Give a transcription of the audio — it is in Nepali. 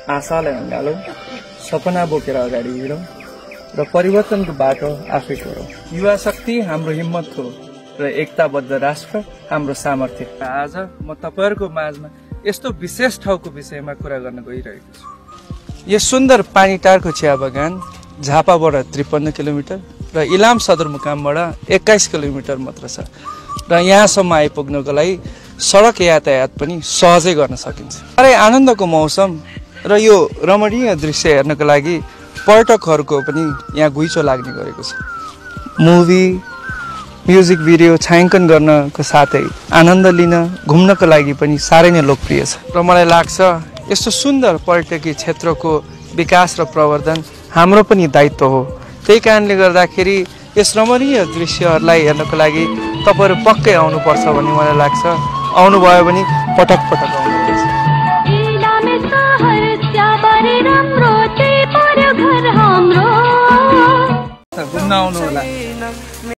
आशालाई हँगालौं, सपना बोकेर अगाडि हिँडौं र परिवर्तनको बाटो आफै कोरौं। युवा शक्ति हाम्रो हिम्मत हो र एकताबद्ध राष्ट्र हाम्रो सामर्थ्य। आज म तपाईहरुको माझमा यस्तो विशेष ठाउँको विषयमा कुरा गर्न गइरहेको छु। यो सुन्दर पानीटारको चिया बगान झापाबाट 53 किलोमिटर र इलाम सदरमुकामबाट 21 किलोमिटर मात्र छ र यहाँसम्म आइपुग्नको लागि सडक यातायात पनि सहजै गर्न सकिन्छ। साह्रै आनन्दको मौसम र यो रमणीय दृश्य हेर्नको लागि पर्यटकहरूको पनि यहाँ घुइँचो लाग्ने गरेको छ। मुभी, म्युजिक भिडियो छायाङ्कन गर्नको साथै आनन्द लिन घुम्नको लागि पनि साह्रै नै लोकप्रिय छ र मलाई लाग्छ यस्तो सुन्दर पर्यटकीय क्षेत्रको विकास र प्रवर्धन हाम्रो पनि दायित्व हो। त्यही कारणले गर्दाखेरि यस रमणीय दृश्यहरूलाई हेर्नको लागि तपाईहरु पक्कै आउनुपर्छ भन्ने मलाई लाग्छ। आउनुभयो भने पटक पटक आउनुपर्छ। घुम्न आउनु होला।